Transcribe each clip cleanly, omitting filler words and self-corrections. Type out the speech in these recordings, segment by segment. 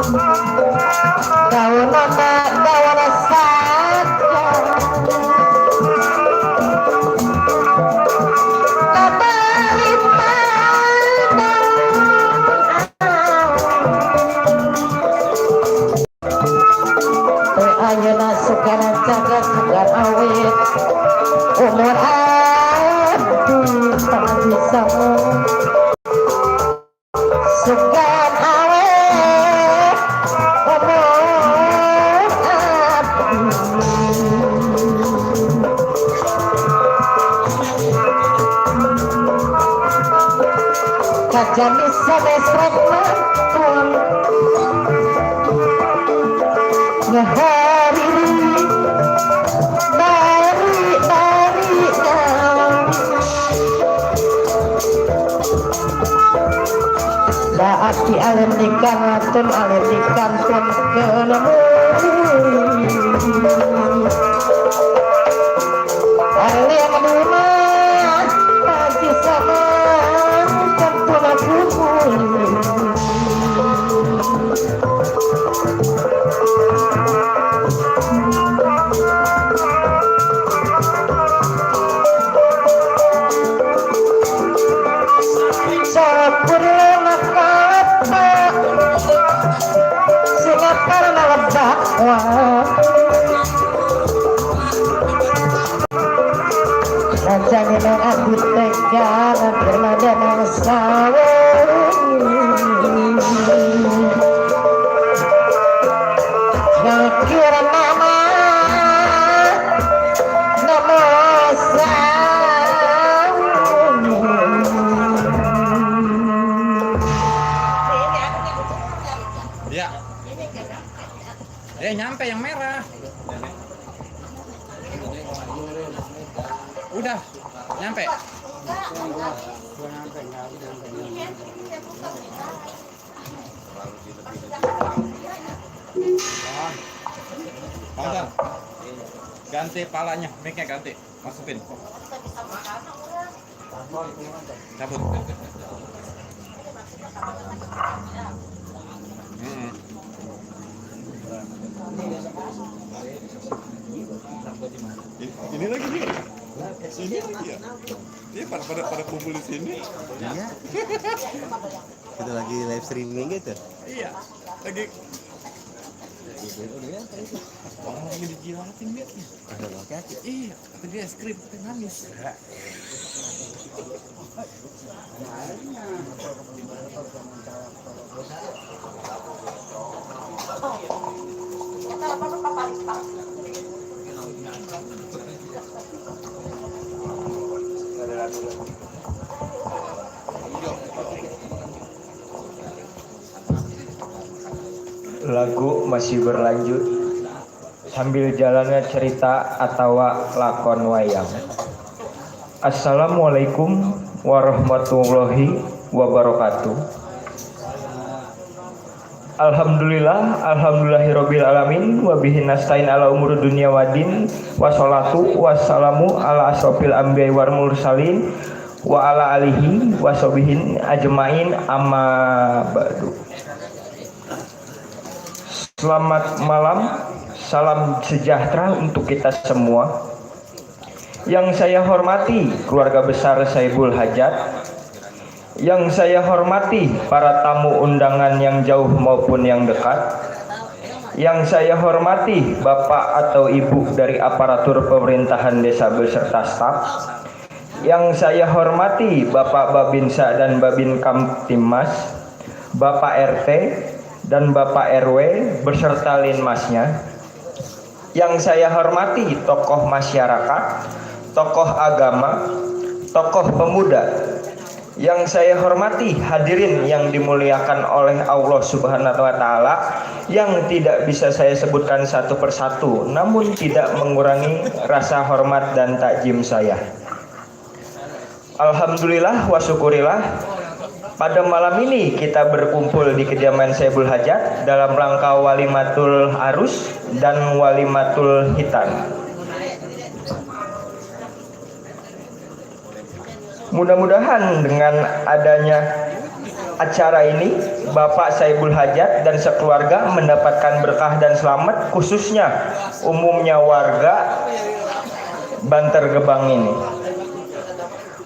daun obat daun saja ayeuna sukan jaga sukan awet umur abdi tak bisa sukan awet umur abdi kajan bisa besrek mantun ngehari dari daat di alendikan atun alendikan pun kenemu alem rumah pasti sama kempuna kubur jangan aku tegar berlada nasawe ngakir nama ya nyampe yang merah udah nyampe Bang, ganti palanya, mic-nya ganti, masukin cabut ini lagi nih sini lagi ya dia pada kumpul di sini iya kita lagi live streaming gitu iya lagi orang lagi dijilatin dia ada laki-laki iya kata dia es krim tapi manis lagu masih berlanjut sambil jalannya cerita atau lakon wayang. Assalamualaikum warahmatullahi wabarakatuh. Alhamdulillahirabbil alamin wa bihi nasta'in ala umuri dunya waddin wassalatu wassalamu ala asrofil anbiya'i wal mursalin wa ala alihi wa sahbihi ajmain amma ba'du. Selamat malam, salam sejahtera untuk kita semua. Yang saya hormati keluarga besar Saibul Hajat, yang saya hormati para tamu undangan yang jauh maupun yang dekat, yang saya hormati Bapak atau Ibu dari aparatur pemerintahan desa beserta staf, yang saya hormati Bapak Babinsa dan Babin Kamtibmas, Bapak RT dan Bapak RW beserta linmasnya, yang saya hormati tokoh masyarakat, tokoh agama, tokoh pemuda, yang saya hormati hadirin yang dimuliakan oleh Allah Subhanahu wa Ta'ala, yang tidak bisa saya sebutkan satu persatu, namun tidak mengurangi rasa hormat dan takjim saya. Alhamdulillah wa syukurillah, pada malam ini kita berkumpul di kediaman Saibul Hajat dalam rangka walimatul arus dan walimatul hitan. Mudah-mudahan dengan adanya acara ini Bapak Saibul Hajat dan sekeluarga mendapatkan berkah dan selamat, khususnya umumnya warga Banter Gebang ini.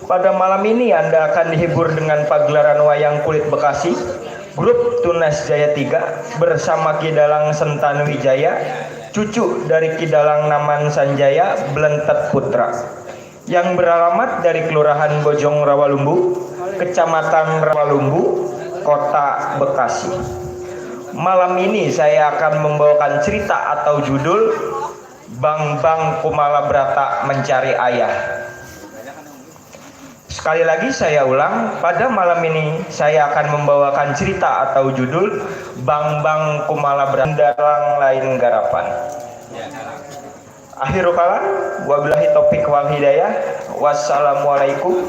Pada malam ini Anda akan dihibur dengan pagelaran wayang kulit Bekasi grup Tunas Jaya 3 bersama Kidalang Sentanu Wijaya, cucu dari Kidalang Naman Sanjaya Belentet Putra, yang beralamat dari Kelurahan Bojong Rawalumbu, Kecamatan Rawalumbu, Kota Bekasi. Malam ini saya akan membawakan cerita atau judul Bang Bang Kumala Brata Mencari Ayah. Sekali lagi saya ulang, pada malam ini saya akan membawakan cerita atau judul Bang Bang Kumala Brata Dalang Lain Garapan. Akhirul kalam, wabillahi taufiq wal hidayah. Wassalamualaikum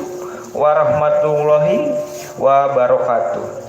warahmatullahi wabarakatuh.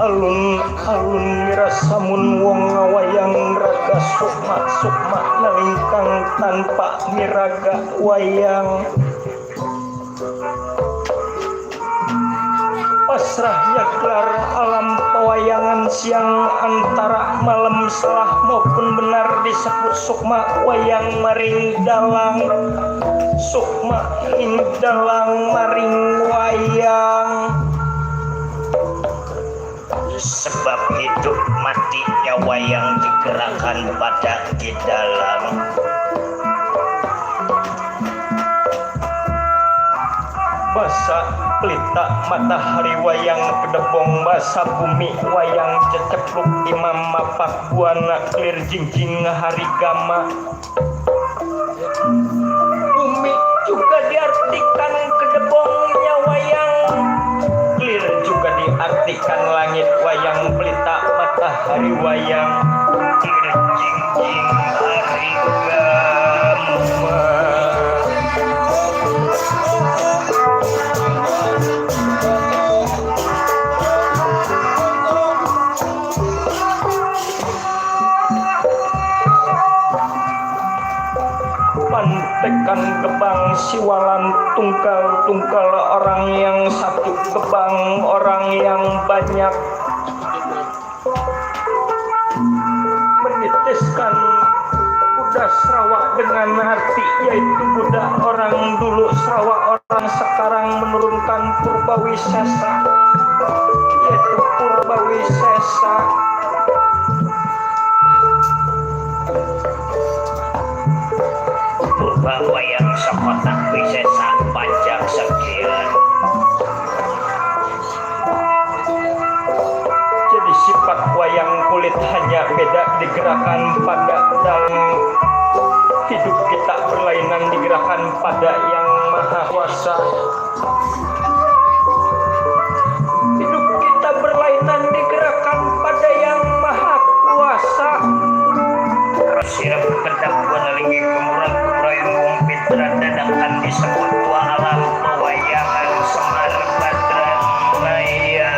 alun-alun mirasamun wong ngawayang raga sukma nalingkang tanpa miraga wayang pasrahnya gelar alam pewayangan siang antara malam salah maupun benar disebut sukma wayang maring dalang sukma ing dalang maring wayang. Sebab hidup matinya wayang digerakkan pada di dalam basa pelita matahari wayang kedebong basa bumi wayang cecepluk imam mapak buana clear jinjing hari gama. Bumi juga diartikan kedebongnya wayang, clear juga diartikan langit wayang pelita matahari wayang clear jinjing hari gama. Pantekan gebang siwalan tungkal orang yang satu gebang orang yang banyak menitiskan Buddha Sarawak dengan hati yaitu Buddha orang dulu Sarawak orang sekarang menurunkan Purbawisesa yaitu Purbawisesa. Bahwa yang sekotak wisesa panjang sekian. Jadi sifat wayang kulit hanya beda digerakkan pada dalam hidup kita berlainan digerakkan pada yang maha kuasa. Hidup kita berlainan digerakkan pada yang maha kuasa. Sirap kedap penelingi kemurah-kurah ngumpit dadakan disebut tua alam pewayangan Semar Badran Maya.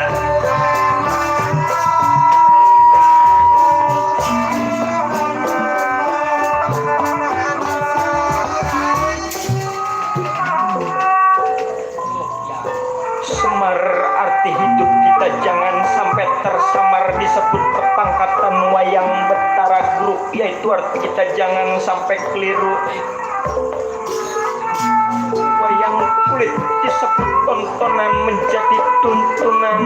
Semar arti hidup kita jangan sampai tersamar disebut perpangkatan wayang betara grup yaitu arti kita jangan sampai keliru. Wayang kulit disebut tontonan menjadi tuntunan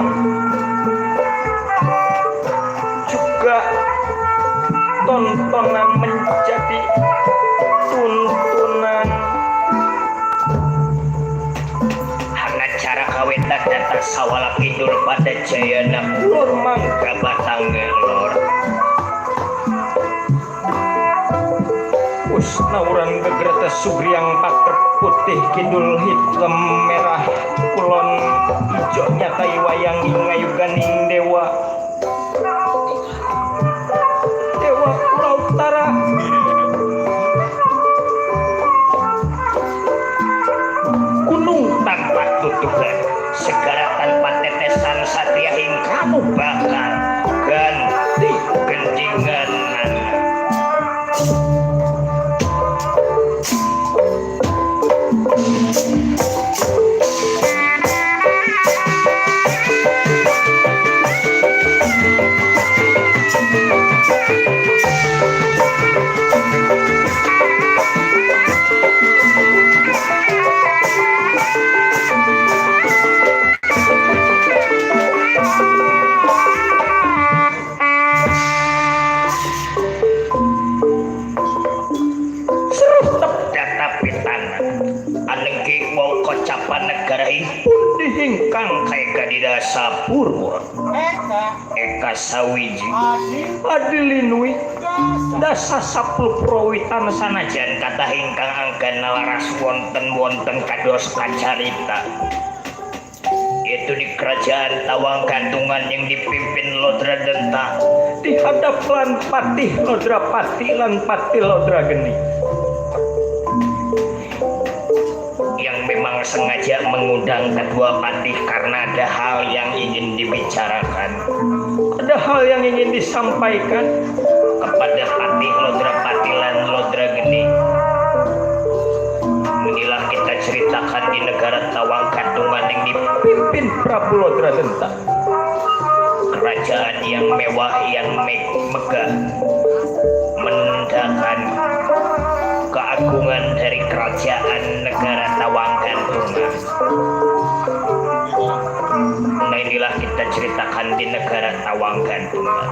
juga tontonan menjadi tuntunan. Cara kawetan data sawala kidul pada jayana ulur mangga batang ngelor usnauran gegerta sugriang paker putih kidul hitam merah kulon ijo nyatai wayang ingayuganing dewa dewa pulau utara tutupan segala tanpa tetesan satria ing kamu bakal ganti gendingan dihingkang kaya gadida sapurwa eka sawiji adilinui dasa 10 prawitan sanajan kata hingkang anggan laras wonten kados kacarita yaitu di kerajaan Tawang Gantungan yang dipimpin Lodra Denta dihadap lan Patih Lodra Pati lan Patih Lodra Geni yang memang sengaja mengundang kedua patih karena ada hal yang ingin dibicarakan, ada hal yang ingin disampaikan pada patih Lodra Patilan Lodra Geni. Inilah kita ceritakan di negara Tawang Katungan yang dipimpin Prabu Lodra Denta. Kerajaan yang mewah, yang megah, menandakan keagungan dari kerajaan negara Tawang Katungan. Nah, inilah kita ceritakan di negara Tawang Katungan.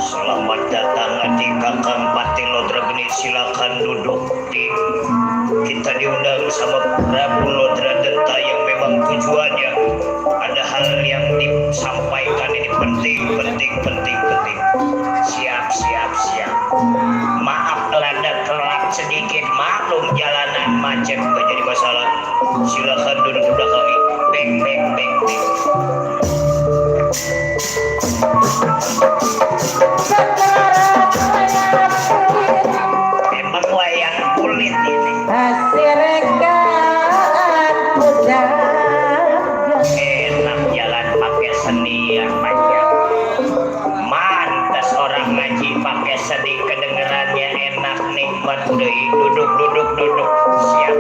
Selamat datang adik kakang Pati Lodra Geni, silakan duduk. Kita diundang sama Prabu Lodra Denta yang memang tujuannya ada hal yang disampaikan ini penting. Siap. Maaf lada telat sedikit, maklum jalanan macet gak jadi masalah. Silakan duduk di belakang. Beng. Emang wayang kulit ini. Enak jalan pakai seni yang panjang. Mantas orang ngaji pakai seni, kedengerannya enak, nikmat. Udah duduk. Siap.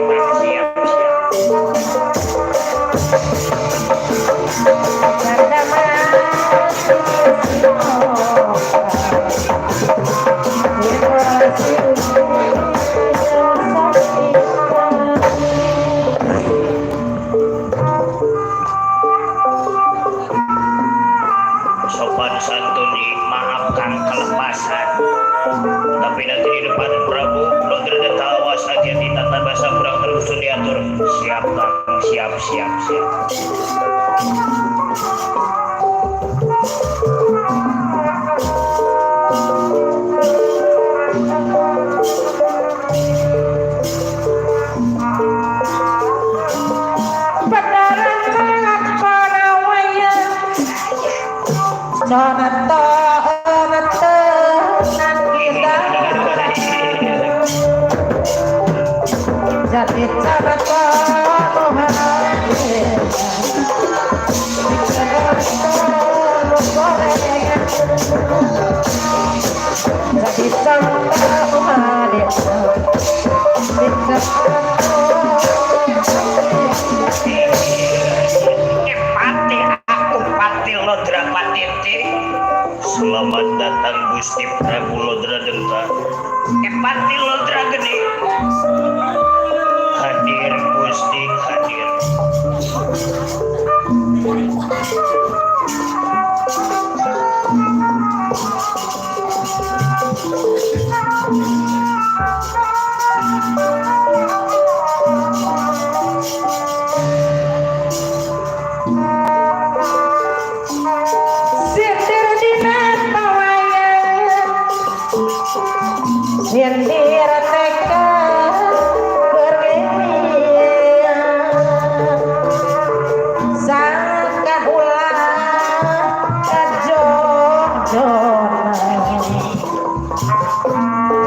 Sopan santun, maafkan kelepasan, tapi nanti di depan Prabu Lodra Denta awas aja di tata bahasa kurang terus diatur. Siap. Jadi cara Pati Lodra Patiti. Selamat datang Gusti Prabu Lodra Denta. Pati Lodra Geni. Hadir Gusti, hadir. Sindir dina pawayang sindir teka berlian sang kaulah kajon-jona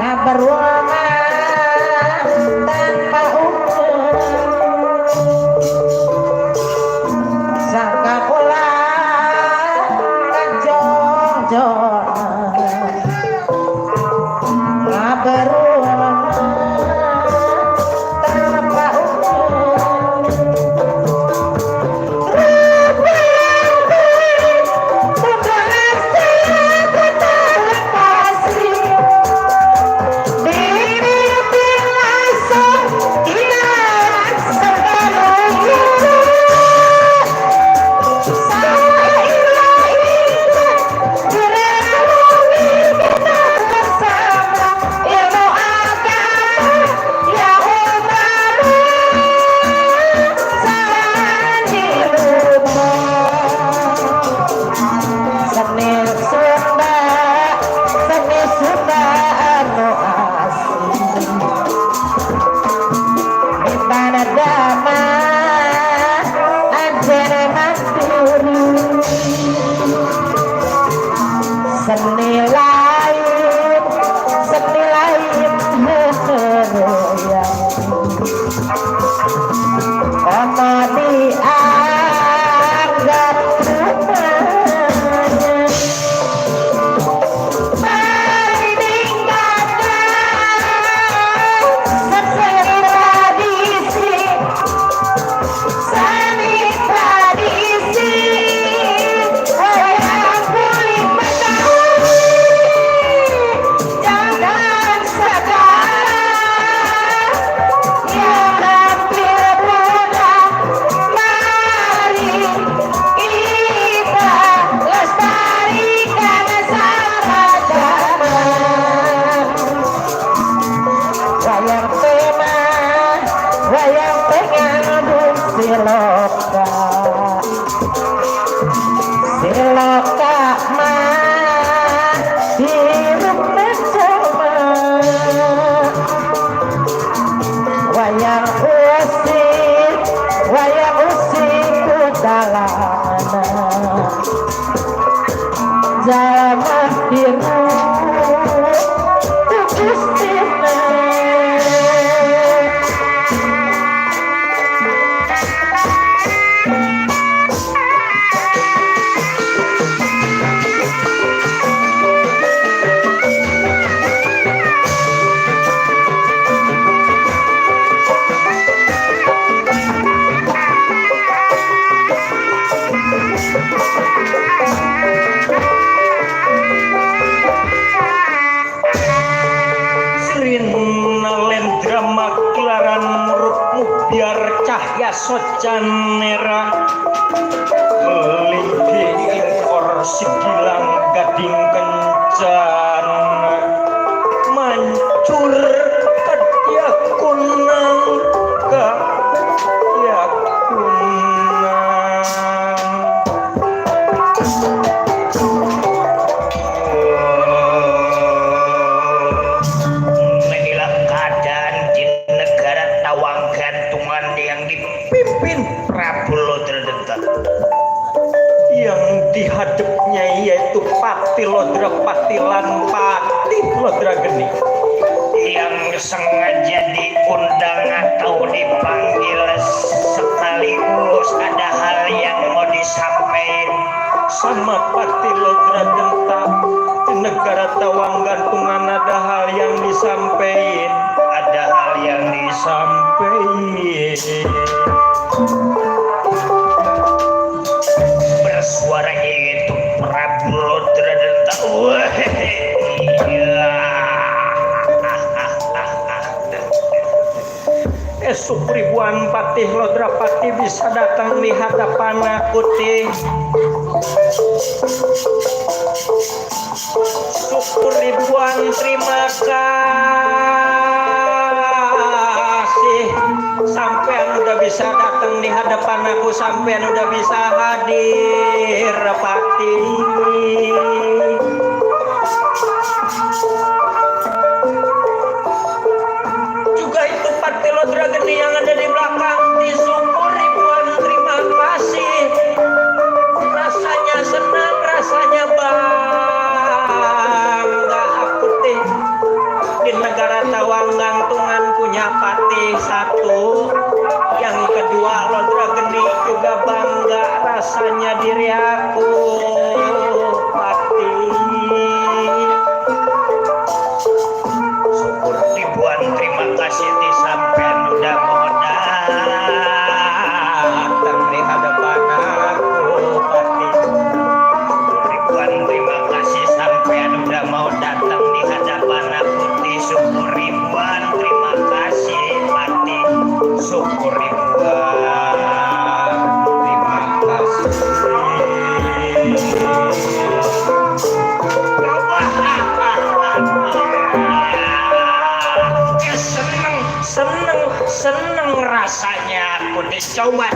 ngaberuangan tanpa ukur sang kaulah kajon-jona ngaberuangan tanpa ukur socanera melingki impor sigilang gading kencana mancur kadyakunan Inilah keadaan di negara Tawang Gantungan yang dipimpin Prabu Lodradenta, yang dihadapnya yaitu Pati Lodra Patilan Pati Lodra Geni, yang sengaja diundang atau dipanggil sekaligus ada hal yang mau disampaikan sama Pati Lodradenta. Di negara Tawang Gantungan ada hal yang disampaikan, ada hal yang disampaikan. Bersuara yaitu Prabu Lodradenta. Esuk ribuan Patih Lodrapati bisa datang di hadapan aku teh. Syukur ribuan terima kasih sampean udah bisa datang di hadapan hadapan aku sampean udah bisa hadir Pati. Juga itu Pati Lodra Geni yang ada di belakang, disyukur ribuan terima kasih. Rasanya senang, rasanya bangga aku teh di negara Tawang gantungan punya Pati satu. Yang kedua Lodra Geni juga bangga rasanya diri aku Pati. Syukur ribuan terima kasih di sampean udah mau datang di hadapan aku Pati. Ribuan terima kasih sampean udah mau datang di hadapan aku. Syukur ribuan terima kasih Pati. Syukur ribuan terima kasih. Seneng rasanya aku dicoba.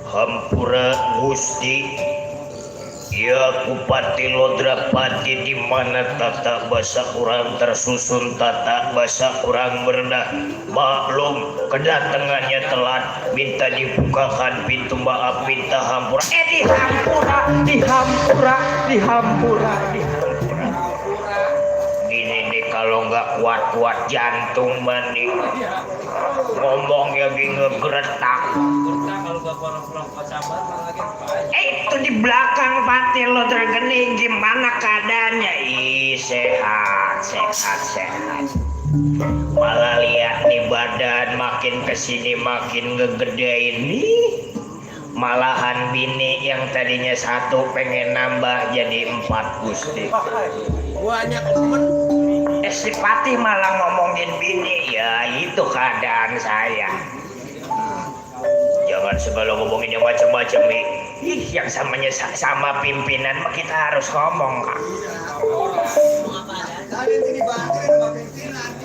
Hampura Gusti. Ya Kupati Lodra Pati di mana tata bahasa kurang tersusun, tata bahasa kurang berendah. Maklum kedatangannya telat, minta dibukakan pintu, maaf minta hampura. Dihampura. Gini nih kalau nggak kuat jantung mandi. Ngomongnya gini ngegeretak. Itu di belakang Pati Lodra Geni gimana keadaannya? Sehat. Malah lihat nih badan makin kesini makin ngegedein nih. Malahan bini yang tadinya satu pengen nambah jadi 4 Gusti. Banyak temen. Si Pati malah ngomongin bini. Ya itu keadaan saya. Jangan segala ngomongin yang macam-macam nih. Yang samanya sama pimpinan kita harus ngomong Kak.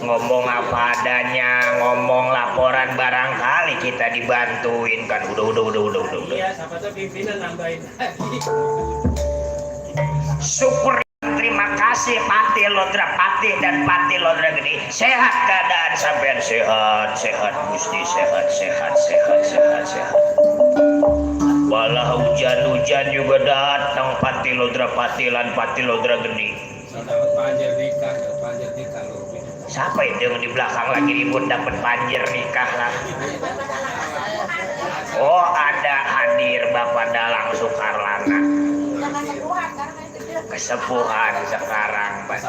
Ngomong apa adanya, ngomong laporan barangkali kita dibantuin kan. Udah. Iya, siapa tuh pimpinan nambahin lagi. Syukur terima kasih Pati Lodra Pati dan Pati Lodra Geni. Sehat keadaan sampean, sehat Gusti, sehat. Malah hujan juga datang Pati Lodra Pati lan Pati Lodra Geni. Dapat panjer nikah loh. Siapa itu yang di belakang lagi ribut dapat panjer nikah lah? Oh ada hadir Bapak Dalang Sukarlana. Kesepuhan sekarang Pak.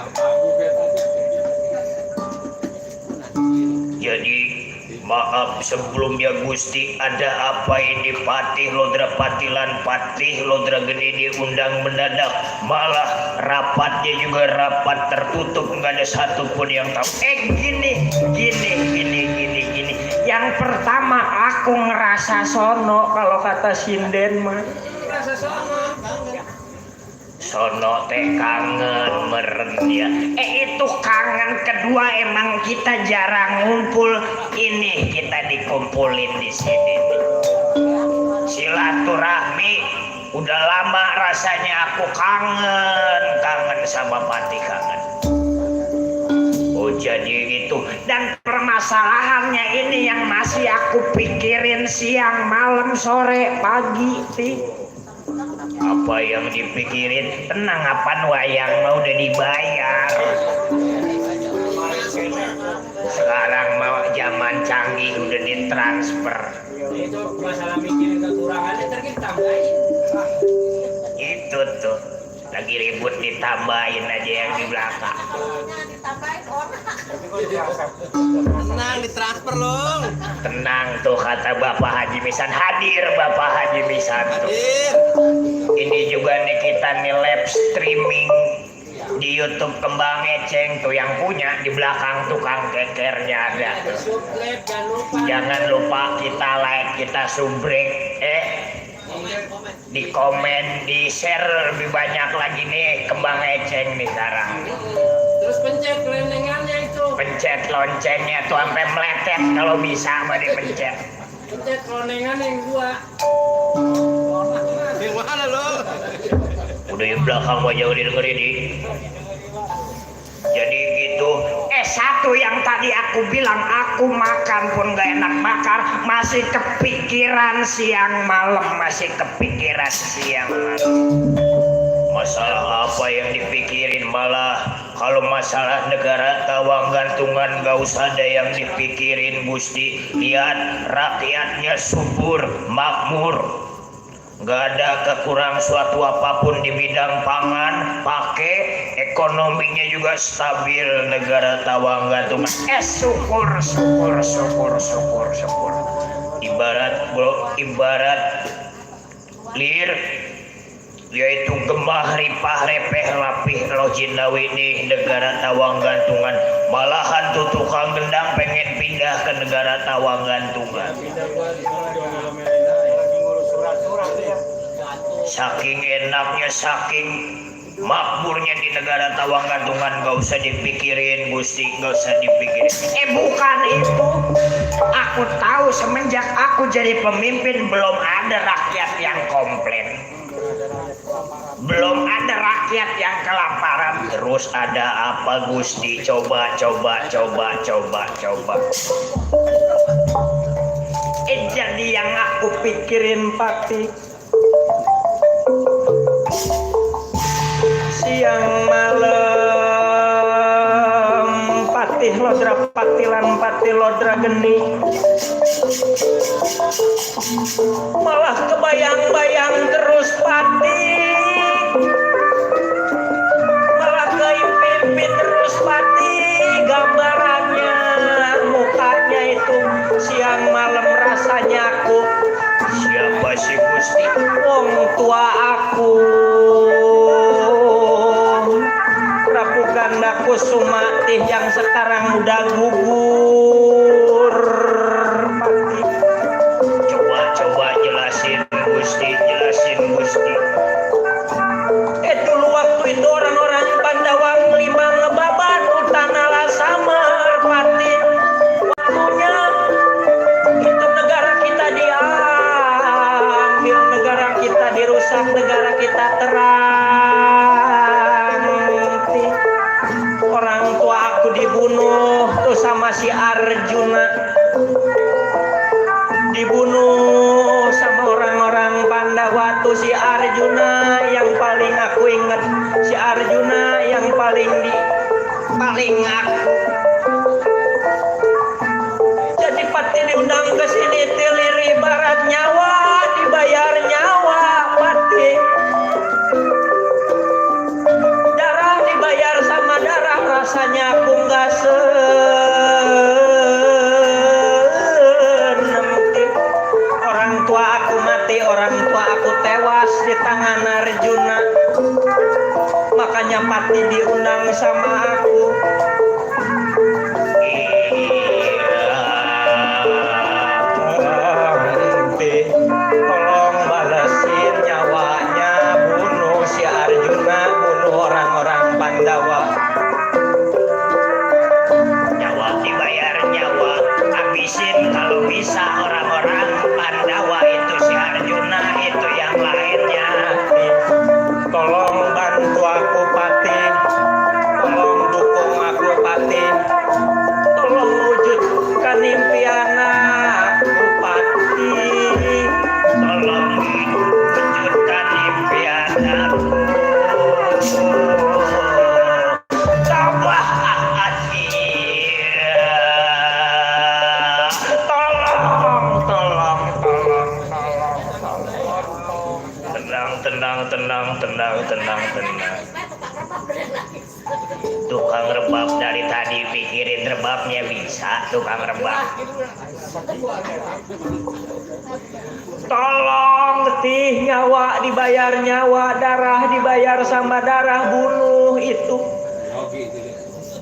Jadi maaf sebelumnya Gusti, ada apa ini Pati Lodra Patilan Pati Lodra Geni diundang mendadak, malah rapatnya juga rapat tertutup, nggak ada satupun yang tahu. Gini. Yang pertama aku ngerasa sono, kalau kata sinden mah. Rasa Sono teh kangen meren ya. Itu kangen. Kedua emang kita jarang ngumpul, ini kita dikumpulin di sini. Silaturahmi udah lama rasanya aku kangen sama Pati kangen. Oh jadi gitu. Dan permasalahannya ini yang masih aku pikirin siang, malam, sore, pagi sih. Apa yang dipikirin? Tenang apaan wayang mau udah dibayar. Sekarang mau zaman canggih udah ditransfer. itu masalah mikirin kekurangannya ntar kita tambahin. Itu tuh lagi ribut ditambahin aja yang di belakang. Tenang, ditransfer loh. Tenang tuh kata Bapak Haji Misan. Hadir Bapak Haji Misan tuh. Ini juga nih kita nih live streaming di YouTube Kembang Eceng tuh, yang punya di belakang tukang kekernya ada tuh. Jangan lupa kita like, kita subrek, di komen, di share lebih banyak lagi nih Kembang Eceng nih sekarang. Terus pencet kerendengannya itu. Pencet loncengnya tuh sampai meletet kalau bisa mah dipencet. Pencet lonengan yang gua. Yang mana lo? Udah di belakang aja udah dengerin di. Jadi gitu. Satu yang tadi aku bilang aku makan pun gak enak bakar, masih kepikiran siang malam, masih kepikiran siang malam. Masalah apa yang dipikirin, malah kalau masalah negara tawang gantungan gak usah ada yang dipikirin Gusti. Lihat rakyatnya subur, makmur, gak ada kekurang suatu apapun di bidang pangan, pakai ekonominya juga stabil negara tawang gantungan. Syukur. Ibarat lir yaitu gemah ripah repeh lapih lojinawi nih negara tawang gantungan, malahan tuh tukang gendang pengen pindah ke negara tawang gantungan. Saking enaknya, saking makmurnya di negara tawang gantungan, gak usah dipikirin Gusti, gak usah dipikirin. Bukan itu, aku tahu semenjak aku jadi pemimpin belum ada rakyat yang komplain, belum ada rakyat yang kelaparan. Terus ada apa Gusti? Coba. Jadi yang aku pikirin Pati, siang malam patih lodra patilan patih lodra geni, malah kebayang-bayang terus Patih, malah keimpimpin terus Patih, gambarannya mukanya itu siang malam rasanya aku siapa sih Gusti? Wong tua aku Prabu Ganda Kusumati yang sekarang udah gugur. Pati, coba jelasin Gusti. Dulu waktu itu orang-orang Pandawang lima ngebaban tanah Lasamar Pati. Waktunya itu negara kita diambil, negara kita dirusak, negara kita orang tua aku dibunuh tuh sama si Arjuna, dibunuh sama orang-orang Pandawa tuh si Arjuna yang paling aku inget, si Arjuna yang paling aku. Jadi Pati diundang ke sini tilir ibarat nyawa dibayar nyawa Pati. Darah dibayar sama darah, rasanya aku nggak seneng. Orang tua aku mati, orang tua aku tewas di tangan Arjuna. Makanya Pati diundang sama aku. Tolong balesin nyawanya, bunuh si Arjuna, bunuh orang-orang Pandawa. Nyawa dibayar nyawa, habisin kalau bisa orang-orang Pandawa itu si Arjuna, itu yang lainnya. Tolong bantu aku Pati, tolong dukung aku Pati, tolong wujudkan impian aku Pati, tolong wujudkan impian aku. Coba hati, tenang. Tukang rebab dari tadi pikirin rebabnya bisa, tukang rebab. Tolong tih, nyawa dibayar nyawa, darah dibayar sama darah, bunuh itu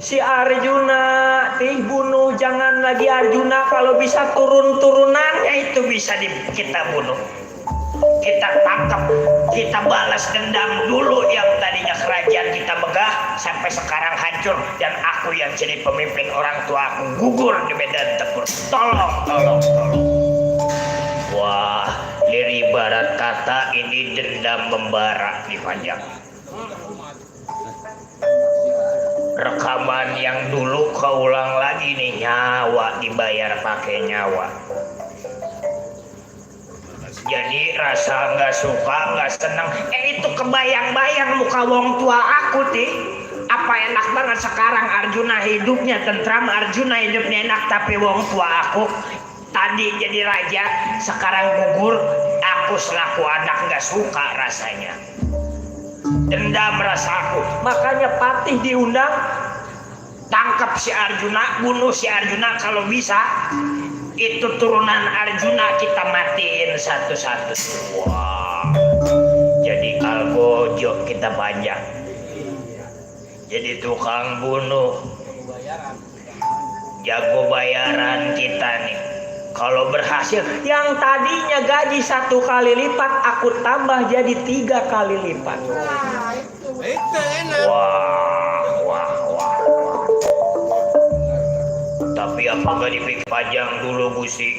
si Arjuna, tih bunuh. Jangan lagi Arjuna, kalau bisa turun-turunannya itu bisa kita bunuh. kita tangkap, kita balas dendam dulu yang tadinya kerajaan kita megah sampai sekarang hancur, dan aku yang jadi pemimpin, orang tua aku gugur di medan tempur. Tolong. Wah, dari ibarat kata ini dendam membara di panjang. Rekaman yang dulu keulang lagi nih, nyawa dibayar pakai nyawa. Jadi rasa nggak suka, nggak senang. Itu kebayang-bayang muka wong tua aku ti. Apa enak banget sekarang Arjuna hidupnya tentram, Arjuna hidupnya enak, tapi wong tua aku tadi jadi raja, sekarang gugur. Aku selaku anak nggak suka rasanya. Dendam rasaku. Makanya Patih diundang, tangkap si Arjuna, bunuh si Arjuna kalau bisa. Itu turunan Arjuna kita matiin satu-satu. Wah, jadi algojo kita panjang. Jadi tukang bunuh, jago bayaran kita nih. Kalau berhasil, yang tadinya gaji 1 kali lipat, aku tambah jadi 3 kali lipat. Wah. Tapi apa gak dipikir panjang dulu Gusti?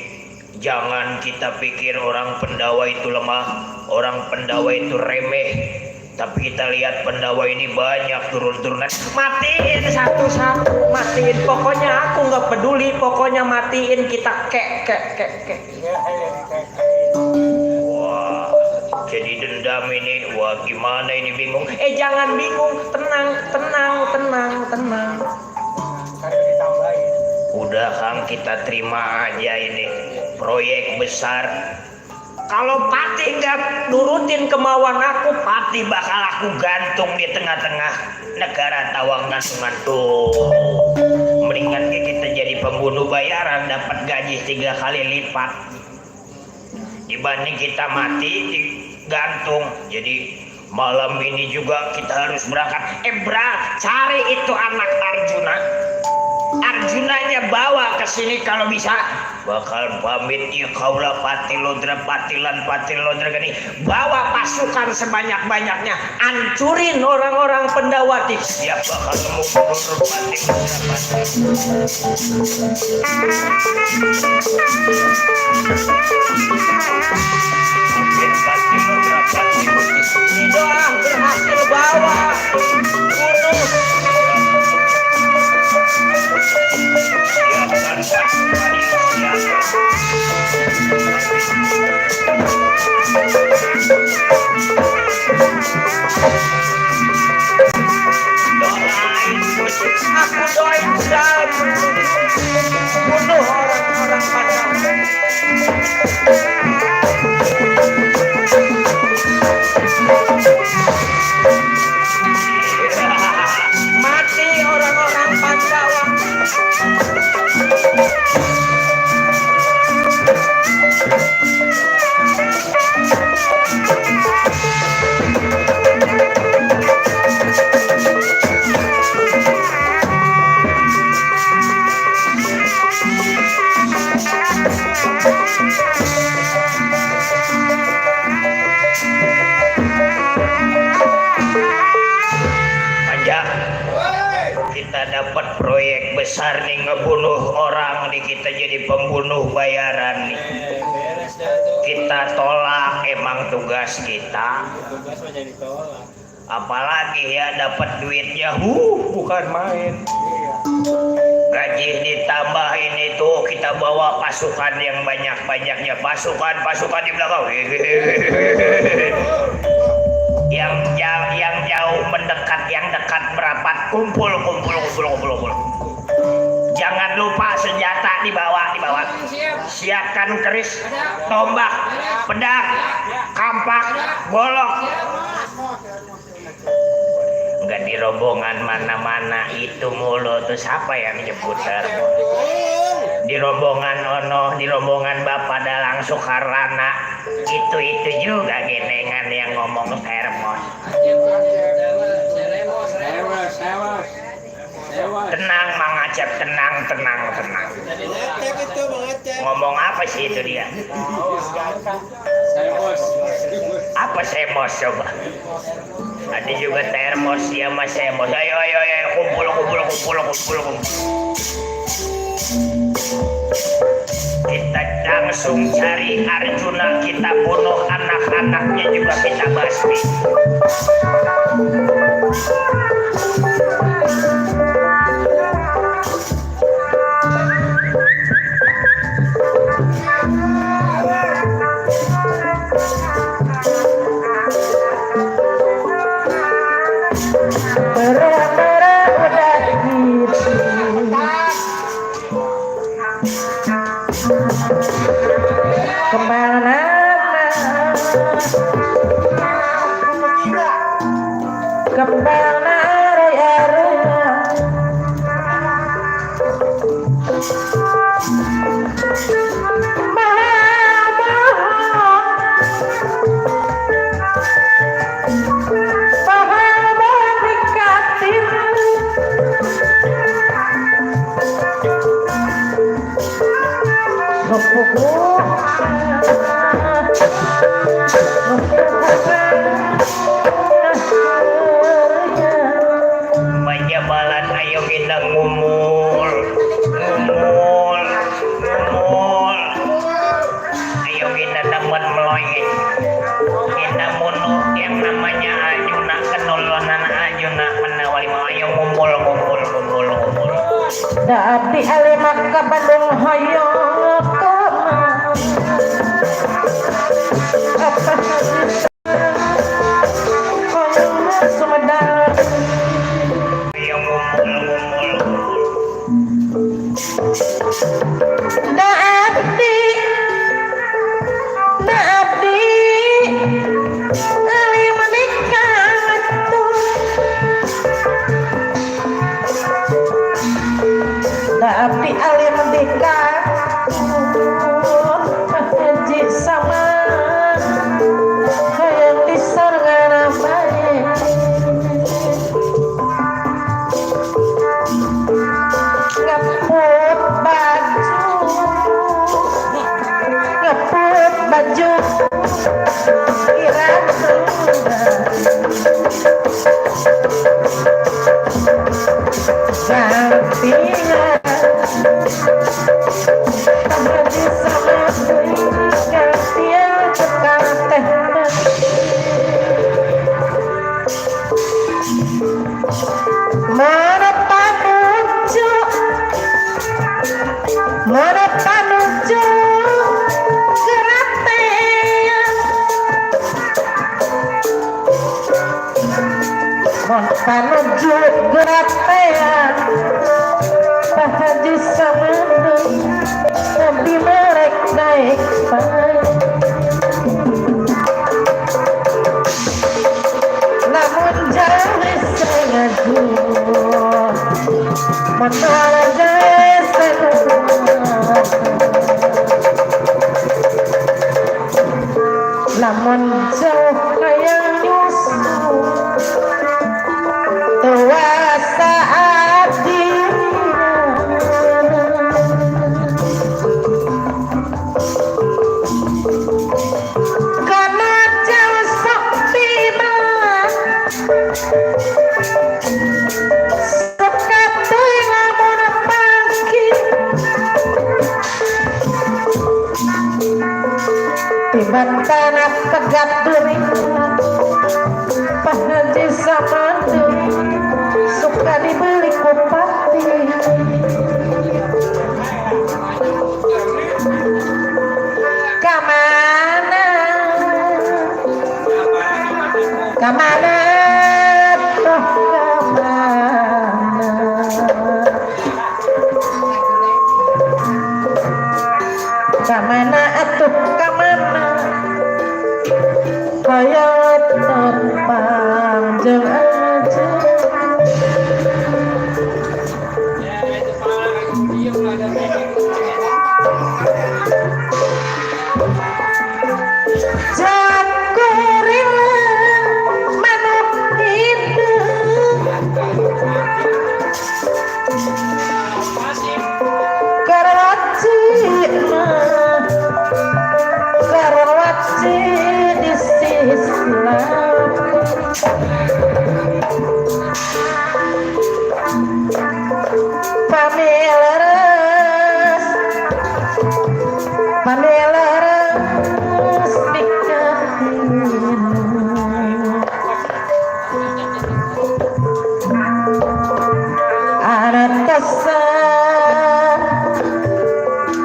Jangan kita pikir orang Pendawa itu lemah, orang Pendawa itu remeh. Tapi kita lihat Pendawa ini banyak turun-turunan. Matiin satu-satu, matiin. Pokoknya aku nggak peduli, pokoknya matiin kita kek. Wah, jadi dendam ini. Wah, gimana ini, bingung. Jangan bingung, tenang. Udah Kang, kita terima aja ini proyek besar. Kalau Patih nggak nurutin kemauan aku, Patih bakal aku gantung di tengah-tengah negara Tawang gantungan tuh. Mendingan kita jadi pembunuh bayaran, dapat gaji 3 kali lipat dibanding kita mati digantung. Jadi malam ini juga kita harus berangkat. Cari itu anak Arjuna. Arjunanya bawa ke sini kalau bisa. Bakal pamit ya kaulah Patilodra gini. Bawa pasukan sebanyak-banyaknya, ancurin orang-orang Pendawati. Siap bakal nemu Tidak berhasil bawa bunuh. Aku doain dan bunuh orang-orang Pandhawa. Mati orang-orang Pandhawa. Dapat proyek besar nih, ngebunuh orang nih, kita jadi pembunuh bayaran nih. Kita tolak, emang tugas kita. Apalagi ya dapat duitnya, bukan main. Gaji ditambah ini tuh, kita bawa pasukan yang banyak-banyaknya, pasukan di belakang. Yang jauh mendekat, yang dekat merapat, kumpul. Jangan lupa senjata dibawa. Siapkan keris, tombak, pedang, kampak, golok. Enggak di rombongan mana-mana itu mulu tuh, siapa yang nyebut di rombongan ono, di rombongan Bapak Dalang Soekarana itu juga genengan yang ngomong termos. Tenang Mang Acep, tenang. Ngomong apa sih itu dia? Apa semos coba? Ada juga termos ya mas semos. Ayo kumpul. Kita langsung cari Arjuna, kita bunuh anak-anaknya juga kita basmi. Kemana Bajabalan ayo kita ngumul. Ayo kita teman meloyet. Kita bunuh yang namanya Arjuna, kenolonan Arjuna menawali. Ayo ngumpul. Dadi alimak ka Bandung hoyo Sumedang. Ayo ngumpul. Naabdi ali menikah tuh. Naabdi ali menikah haji sama hayang disorgana bae. Ngeput baju kira gantian haji sama gantian tukang teh. Mana panuju geratean, panuju geratean, Pak Haji Samandung Nabi merek naik baik. Namun jangan sengaja menolak namun jauh kayak nyusul tuasa adi karena jauh sok tiba sekatuy ngamun pangkit tiban tanah tegap duri Pak Haji Samandung suka dibeli kupati. Kamana tuh kamana atuh kamana hayat terbang jeung aja jakurila manuk hidup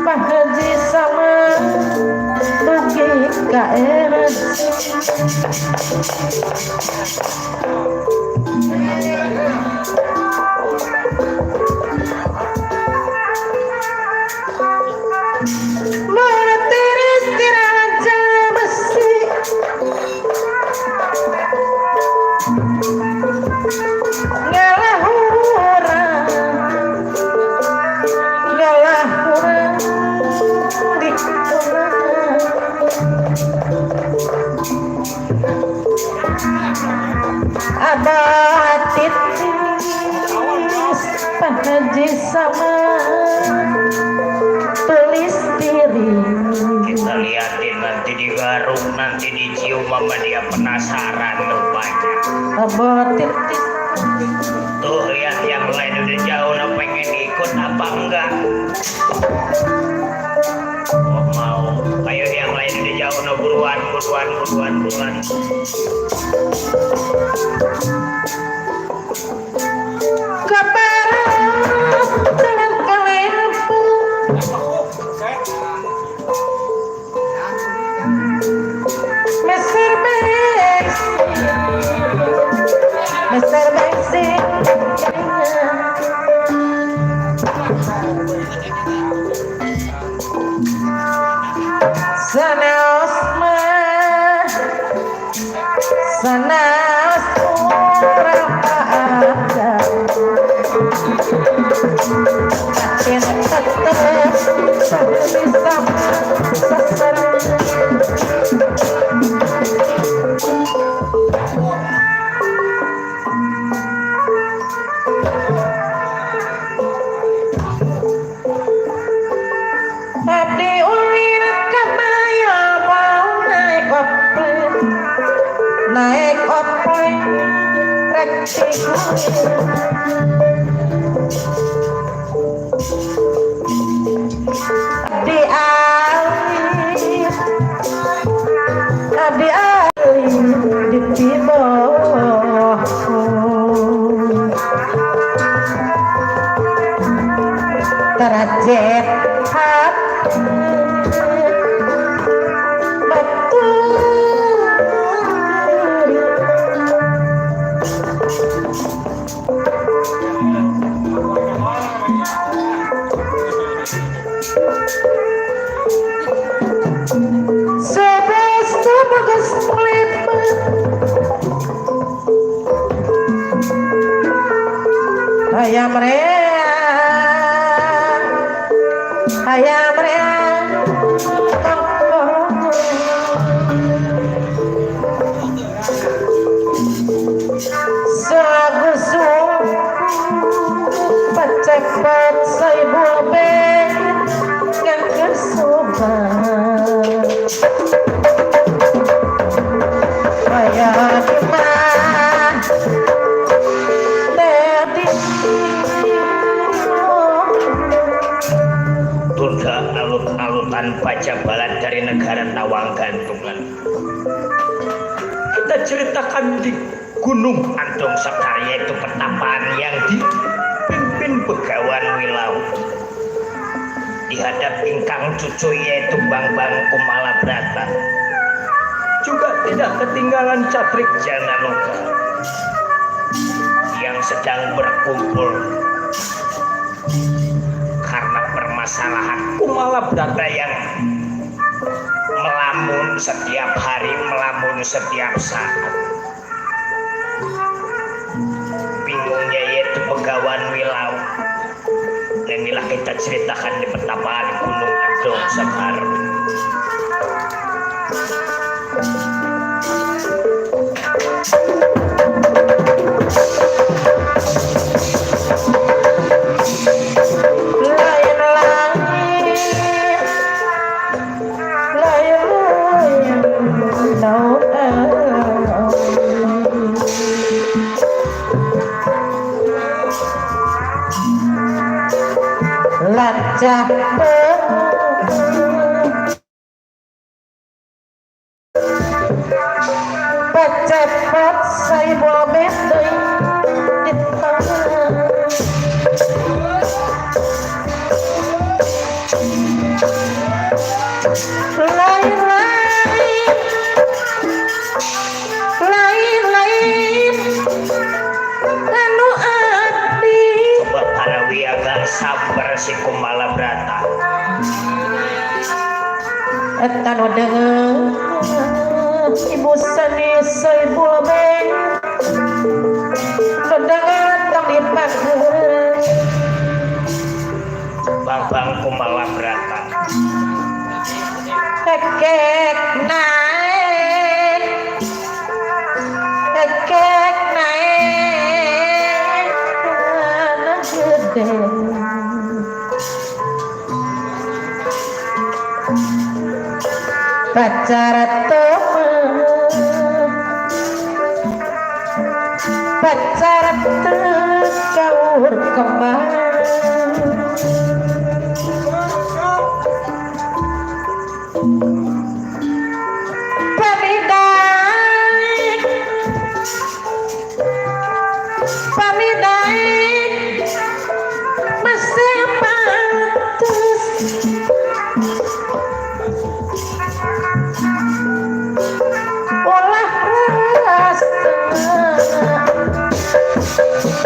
Pak Haji sama Duki KRS Mertiris diraja besi ngalah orang di abah titis Pak Haji sama tulis diri Kita liatin nanti di garung, nanti dicium mama dia penasaran rupanya. abah titis Tuh lihat yang lain udah jauh, nah pengen ikut apa enggak? Oh, mau. Ayo yang lain udah jauh, nah buruan. kabaran dengan kalian Mr. Basic Sanaos mah Sanaos urang ada Makin tetep bisa sasar Abdi ulin kamaya mau naik oplet rek Abdi alif di tiboh terajet hati Sebagus lipet Hayam rea Sebagus cepat saya buat yang kesobat Hayam mah tadi Turga alut-alutan pajak balat dari negara Tawang Gantungan. Kita ceritakan di Gunung Andong Sekar, yaitu pertapaan yang dipimpin Begawan Wilau. Dihadap ingkang cucu yaitu Bang Kumalabrata. Juga tidak ketinggalan Catrik Janaloka yang sedang berkumpul karena permasalahan Kumalabrata yang melamun setiap hari, melamun setiap saat. Bingungnya yaitu Begawan Wilau. Dan inilah kita ceritakan di pertapaan Gunung Andong Sekar. Lancah cepet saya bobet di tangan. Lain anu abdi coba Parawi agak sabar si Kumala Brata. eta nu deungeun ibu sani ibu lebeng nu deungeun tong dipakeun Babang Kumala Brata. ekek naik anak gede pacar caur kembang pamidaik masih pantes olah rasa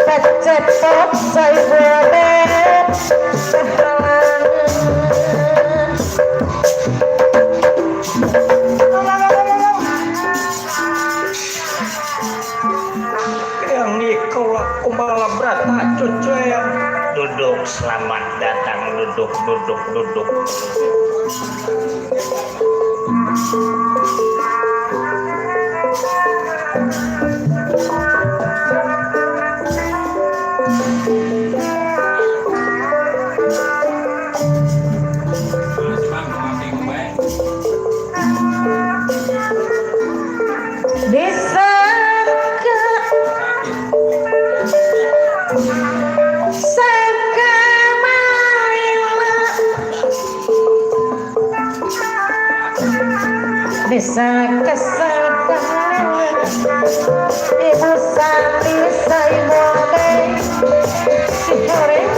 kecepot saya bebek Yang Nikola Kumala Brata cucu yang Duduk, selamat datang. Duduk. disaka ibu sani saya bobek goreng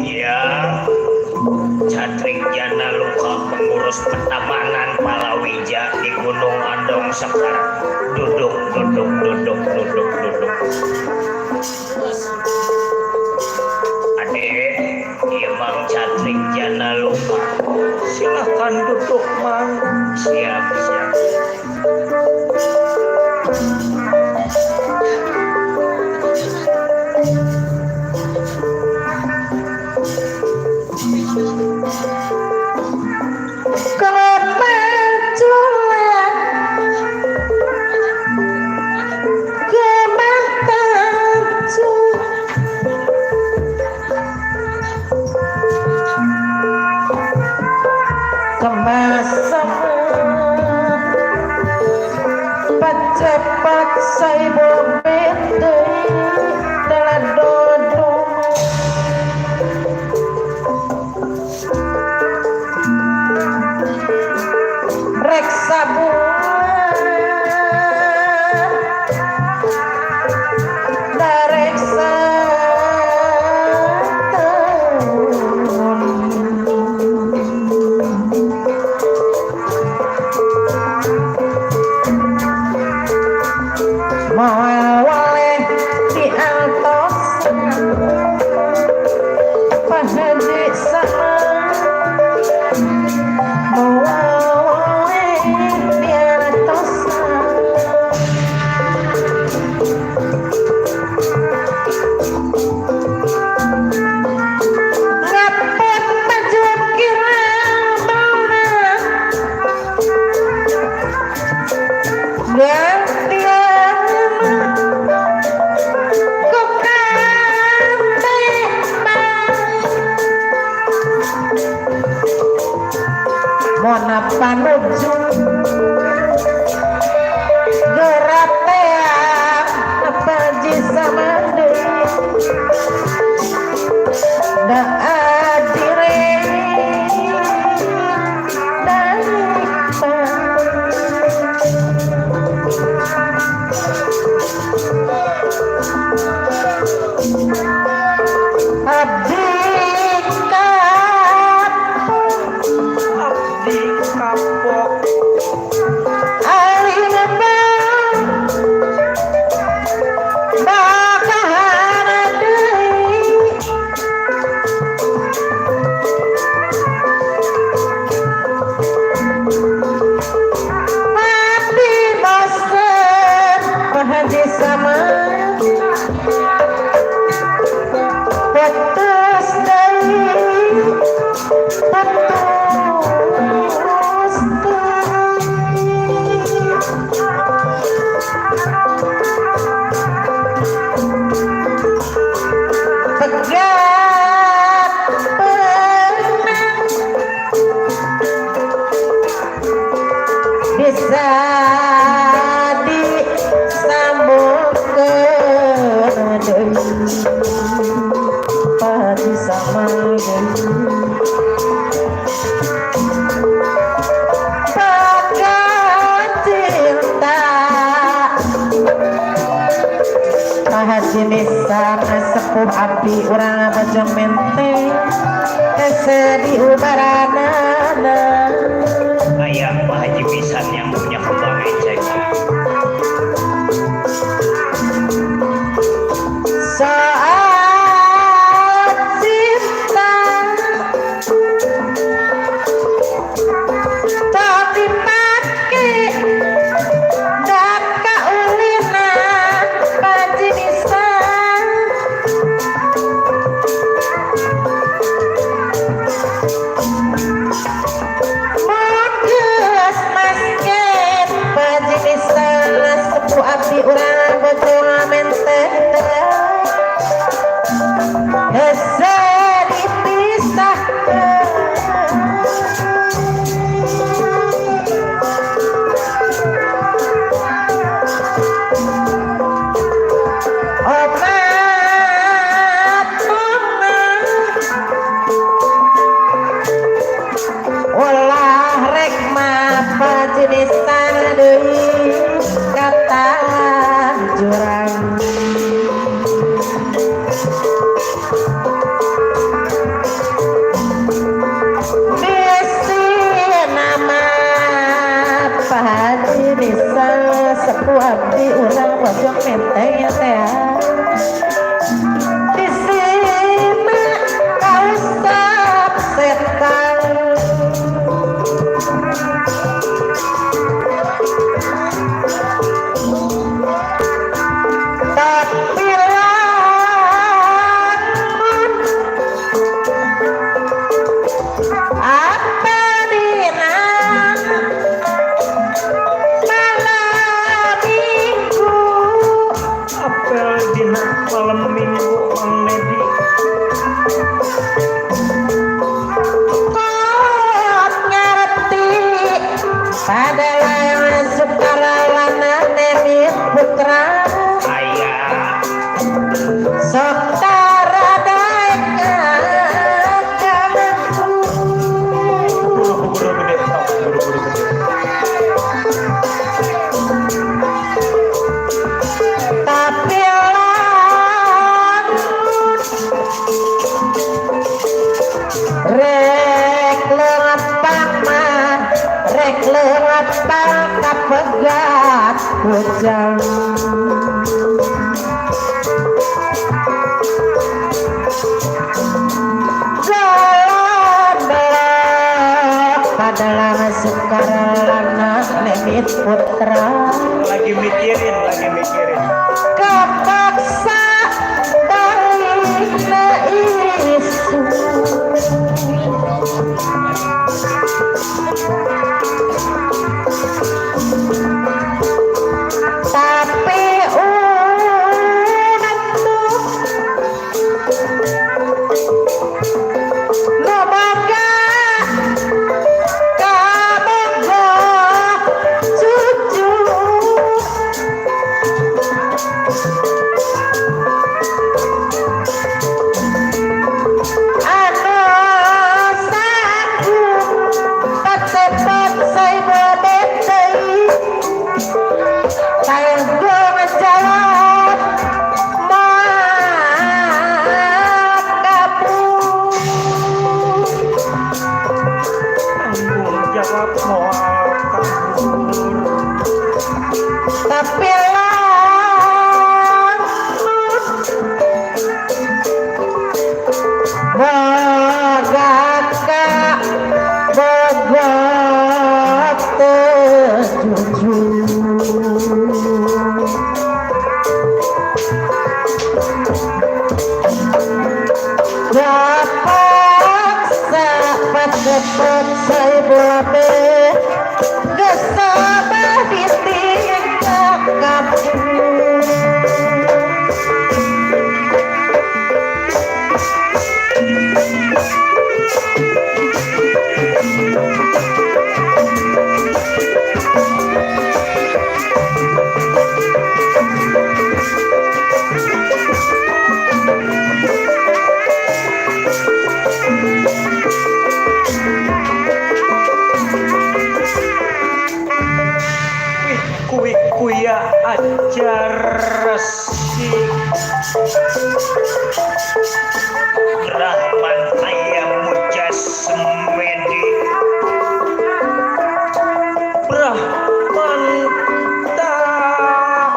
Iya, Catrik Jana Luka pengurus pertamanan Palawija di Gunung Andong Sekar. Duduk. Adek, Imam Catrik Jana Luka. silahkan duduk mang. Siap. cepat saya bobet dalam dodong rek sabuan darek mawale diantos pahadi sama mawale diantos ngapet baju kirang banget gantian mona panuju geratea apa sama deui da adire dari Tegak benang bisa disambung ke padi sama pegang cinta jenis sama sepuh api urang bajang menteng sedi ubaranana Ayah Pak Haji Pisan yang punya kembang ecek. saat cinta tak dipakai dan kaulina pajinisan Moges masket pajinisan sepuh api urang bojong menteng hese dipisahkan obat mama ulah rek mapa jenisan deui kata jurang bisi nama pahaji bisa sepuh abdi urang pojok menteng ya teh disima kausap setan tapi lamun apa dina malam minggu Apel dina malam minggu Mang Nedi. kot ngerti padahal sukaralana nemit putra Ayah sok taradaekan kalenku Buru-buru gede, sok, buru-buru gede. tapi lamun rek lempang mah rek lempang kapegat hujang jalan belok padalah sukaralana nemit putra Lagi mikirin, lagi mikirin. kapaksa balik na isu tapi udah tuh lumaga kabogo cucu cepet saya bobe gesabah ditinggal kuya ajar resi Rahman ayam mujas semedi Rahman tak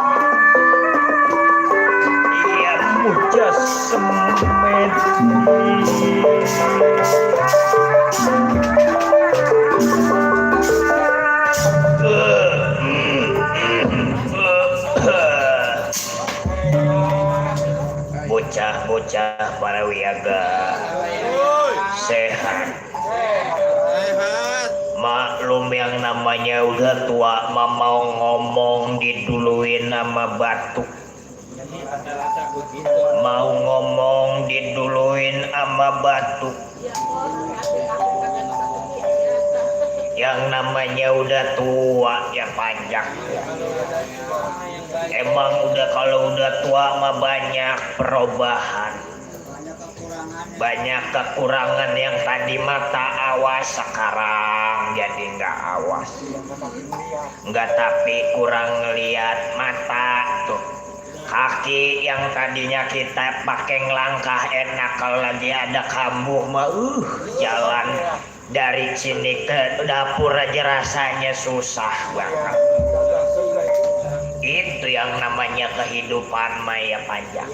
ayam mujas semedi bocah-bocah para wiaga sehat. Maklum yang namanya udah tua mau ngomong diduluin sama batuk, mau ngomong diduluin sama batuk. Yang namanya udah tua ya panjang. Emang udah kalau udah tua mah banyak perubahan, banyak kekurangan. Yang tadi mata awas sekarang jadi nggak awas, nggak tapi kurang ngeliat mata tuh. Kaki yang tadinya kita pakai ngelangkah enak, kalau lagi ada kambuh mah jalan dari sini ke dapur aja rasanya susah banget. Itu yang namanya kehidupan maya panjang.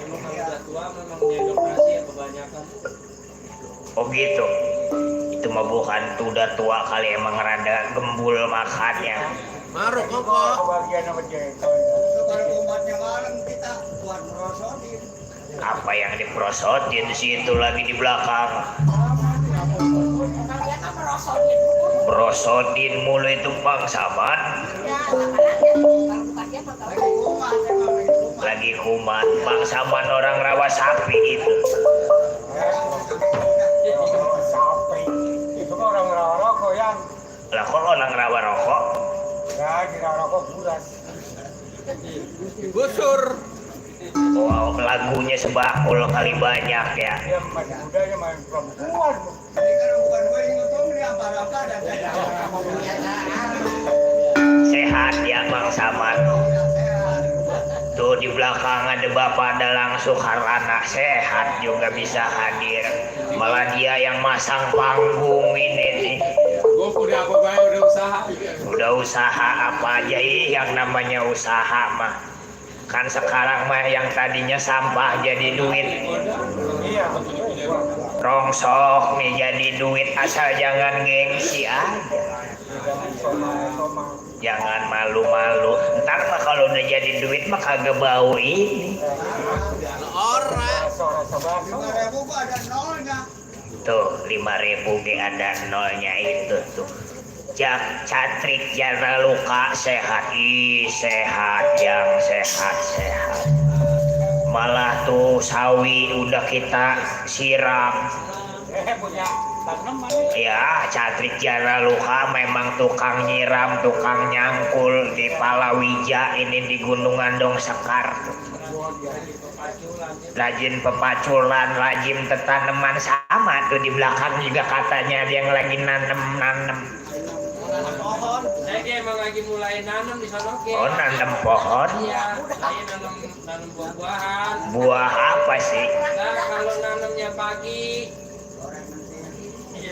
Oh gitu. Itu mah bukan udah tua kali, emang rada gembul makannya. Maruk kok. Apa yang diprosotin di situ lagi di belakang? Brosodin mulu itu bangsawan. Lagi kumat bangsawan orang rawa sapi itu. Itu kan orang rawa rokok yang. Lah kok orang rawa rokok? Ya, kira rokok buras. Busur. Wow, lagunya sebakul kali banyak ya. Dia masih muda, dia main perempuan. Sehat ya Bang Samad. Tuh di belakang ada Bapak Dalang Sukarlana, sehat juga bisa hadir. Malah dia yang masang panggung ini nih. Gue udah apa-apa udah usaha. Udah usaha apa aja yang namanya usaha mah. Kan sekarang mah yang tadinya sampah jadi duit. Iya. Rongsok nih jadi duit, asal jangan gengsi aja. Jangan malu-malu. Ntar mah kalau udah jadi duit mah kagak bau ini. Tuh 5.000 ge ada nolnya itu tuh. Catrik jara luka sehat, sehat yang sehat. Malah tuh sawi udah kita siram. Punya tanaman. Ya, Catrik jara luka memang tukang nyiram, tukang nyangkul di Palawija ini di Gunung Andong Sekar. Rajin pepaculan, rajin tanaman sama tuh di belakang juga katanya ada yang lagi nanem. Saya emang lagi mulai nanam di sana. Oh, nanam pohon. Iya, saya nanam buah-buahan. Buah apa sih? Nah, kalau nanamnya pagi.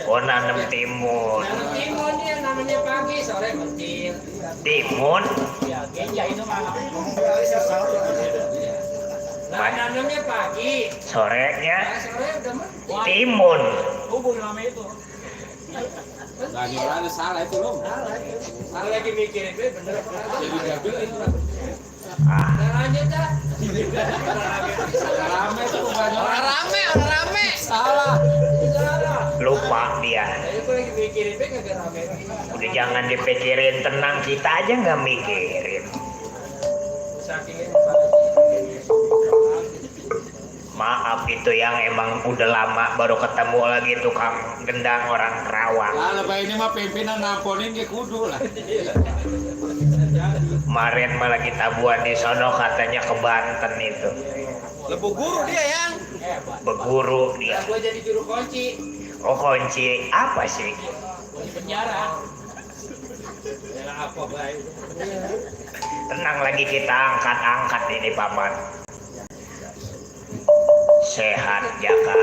Oh, nanam timun. Nanam timun dia nanamnya pagi, sore mentil. Timun? Ya, genja itu mah. Nah, nanamnya pagi. Sorenya Nah, sore udah mentil. timun. Bubur nama itu. Nah, gimana salah itu loh. Kalau lagi mikirin gue bener apa kagak? Jadi gagal itu. Ah, Nah, lanjut dah. Rame itu banyak. Orang rame. Salah. lupa dia. Aku lagi mikirin be kagak rame. Udah jangan dipikirin, tenang, kita aja nggak mikirin. Saking Maaf itu yang emang udah lama baru ketemu lagi tukang gendang orang Kerawang. Lah lebih ini mah pimpinan namponin ke kudu lah. Kemarin malah kita buat di sono katanya ke Banten itu. Lebu guru dia yang. Beguru dia. gua jadi juru kunci Oh, kunci apa sih? di penjara. Ya apa baik. Tenang lagi kita angkat-angkat ini paman. Sehat jaka.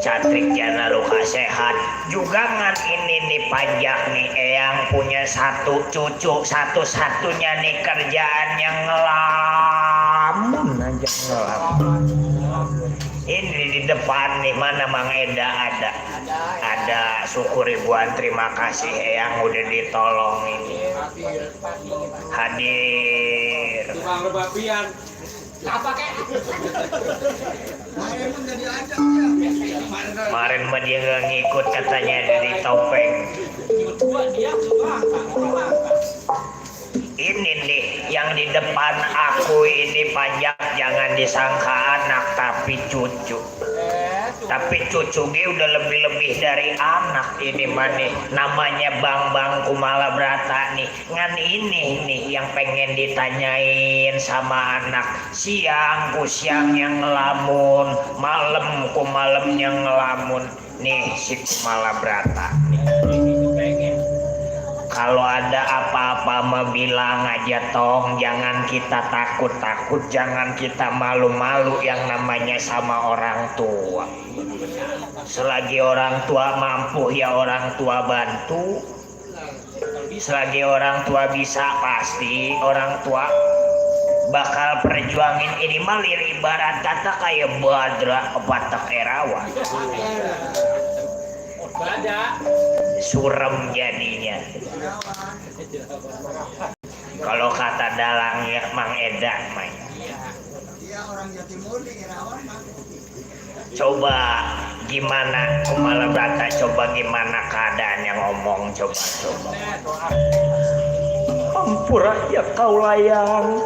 Catrik jana luka sehat. Juga ngan ini nih pajak nih yang punya satu cucu, satu-satunya nih kerjaan yang ngelamun aja ngelamun. Ini di depan nih mana Mang Eda ada syukur ribuan terima kasih yang udah ditolong ini hadir. Tukang lebapian. Apa kek? Kemarin mah dia nggak ngikut katanya dari topeng. Gua dia suka. Ini nih yang di depan aku ini pajak jangan disangka anak tapi cucu. Tapi cucu dia udah lebih-lebih dari anak ini mah nih. Namanya Bang Kumala Brata nih. Ngan ini nih yang pengen ditanyain sama anak. Siang ku siang yang ngelamun, malam ku malam yang ngelamun. Nih si Kumala Brata nih. Kalau ada apa-apa mah bilang aja tong, jangan kita takut-takut, jangan kita malu-malu yang namanya sama orang tua. Selagi orang tua mampu ya orang tua bantu. Selagi orang tua bisa pasti orang tua bakal perjuangin ini malir ibarat kata kayak Badra Batak Erawan. Surem jadinya. Kalau kata dalang ya Mang Eda main. Coba gimana Kumala Brata, coba gimana keadaan yang ngomong, coba. Ampura ya kau layang,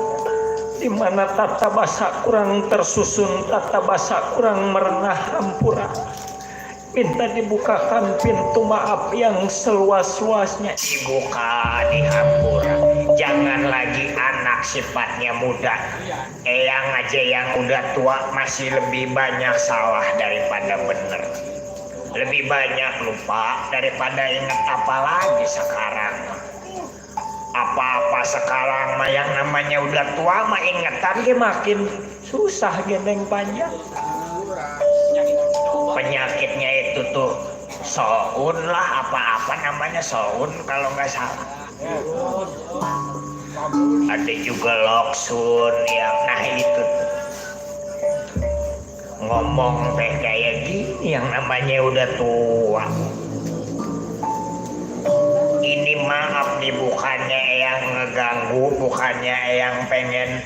dimana tata basa kurang tersusun, tata basa kurang merenah ampura. Minta dibukakan pintu maaf yang seluas-luasnya. Dibuka di hampura. Jangan lagi anak sifatnya muda. Eyang aja yang udah tua masih lebih banyak salah daripada bener. Lebih banyak lupa daripada ingat apalagi sekarang. Apa-apa sekarang mah yang namanya udah tua mah ingetan dia makin susah gendeng panjang. Penyakitnya itu tuh soun lah, apa-apa namanya soun kalau nggak salah. Ada juga loksun yang nah itu ngomong teh kayak gini yang namanya udah tua. Ini maaf nih bukannya yang ngeganggu, bukannya yang pengen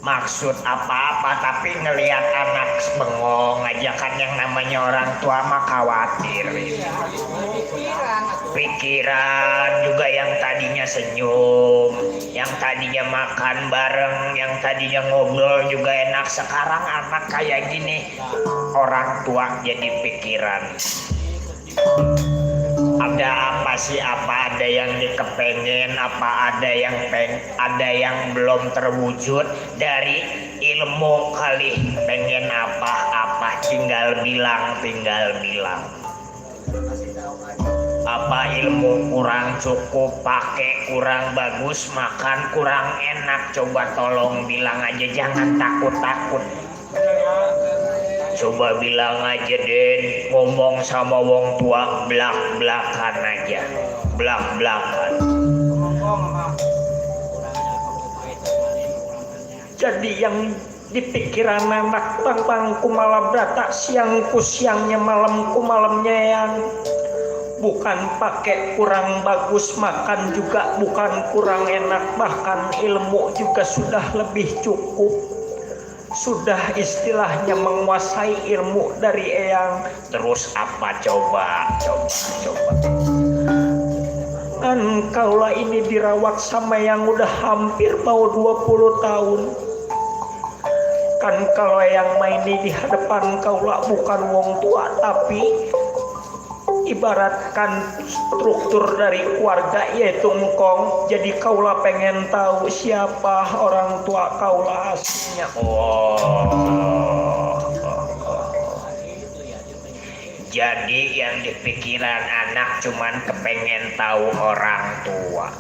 maksud apa-apa, tapi ngelihat anak bengong aja kan yang namanya orang tua mah khawatir. Pikiran juga yang tadinya senyum, yang tadinya makan bareng, yang tadinya ngobrol juga enak, sekarang anak kayak gini orang tua jadi pikiran. Ada apa sih, apa ada yang dikepengen, apa ada yang belum terwujud dari ilmu kali, pengen apa tinggal bilang. Apa ilmu kurang cukup, pakai kurang bagus, makan kurang enak, coba tolong bilang aja, jangan takut. Coba bilang aja Den, ngomong sama wong tua belak-belakan aja, belak-belakan. Jadi yang di pikiran anak Bang Kumala Brata siang ku siangnya malam ku malamnya yang bukan pakai kurang bagus, makan juga bukan kurang enak, bahkan ilmu juga sudah lebih cukup. sudah istilahnya menguasai ilmu dari eyang. Terus apa coba? Kan kaulah ini dirawat sama yang udah hampir mau 20 tahun. Kan kalau yang main di hadapan kaulah bukan wong tua, tapi ibaratkan struktur dari keluarga yaitu engkong. Jadi kaulah pengen tahu siapa orang tua kaulah aslinya. Jadi yang dipikiran anak cuman kepengen tahu orang tua.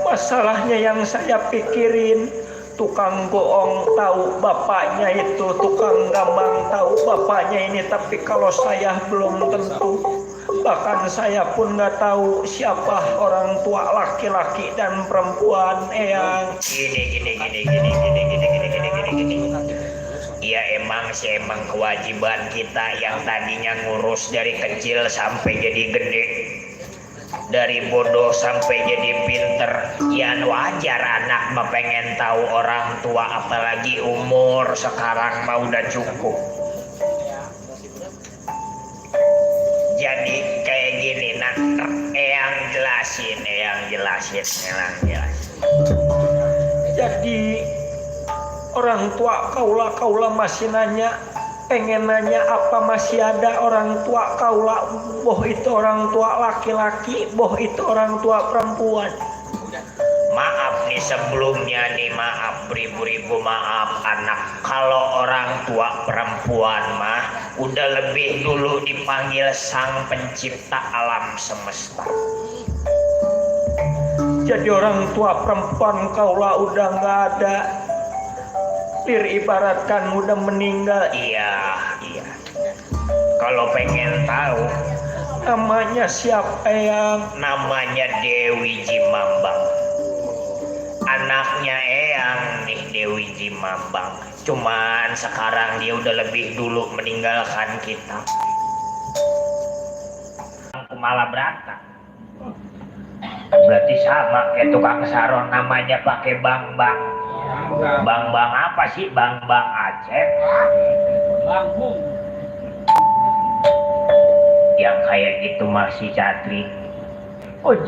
Masalahnya yang saya pikirin, tukang bohong tahu bapaknya itu, tukang gambang tahu bapaknya ini, tapi kalau saya belum tentu. Bahkan saya pun nggak tahu siapa orang tua laki-laki dan perempuan eyang. Gini. Ya emang kewajiban kita yang tadinya ngurus dari kecil sampai jadi gede, dari bodoh sampai jadi pinter. Ya wajar anak mah pengen tahu orang tua, apalagi umur sekarang mah udah cukup. Jadi kayak gini, eyang jelasin. Jadi orang tua kaulah masih pengen nanya apa masih ada orang tua kaulah, boh itu orang tua laki-laki, boh itu orang tua perempuan. Maaf nih sebelumnya nih, maaf beribu-ribu maaf anak. Kalau orang tua perempuan mah udah lebih dulu dipanggil sang pencipta alam semesta. Jadi orang tua perempuan kaulah udah nggak ada, ibaratkan udah meninggal. Iya. Kalau pengen tahu Namanya siapa yang? namanya Dewi Jimambang. Anaknya eyang nih Dewi Jimambang. Cuman sekarang dia udah lebih dulu meninggalkan kita. Malah berangkat. Berarti sama kayak tukang saron namanya pakai Bang. Bang apa sih? Bang Aceh. Bang Bung. Yang kayak gitu masih Catri.